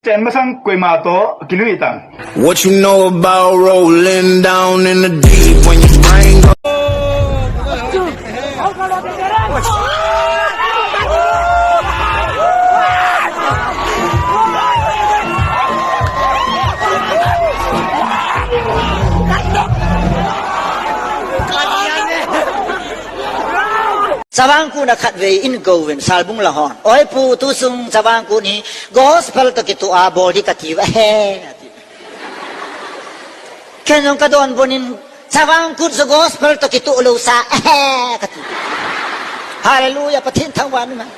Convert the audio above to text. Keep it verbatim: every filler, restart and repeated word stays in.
Chen masang koima toh kilui tang. What you know about rolling down in the deep when your brain go? Chavang Kut a khatvei in kou vin, Salbung la hon. Oi pu, tu sung Chavang Kut hi gospel toh kitoh a bol ding kati uve, he, ati. Ken jong ka donbut in, Chavang Kut chu gospel toh kitoh lou sa, he, kati. Hallelujah, Pathen thangvah in um hen.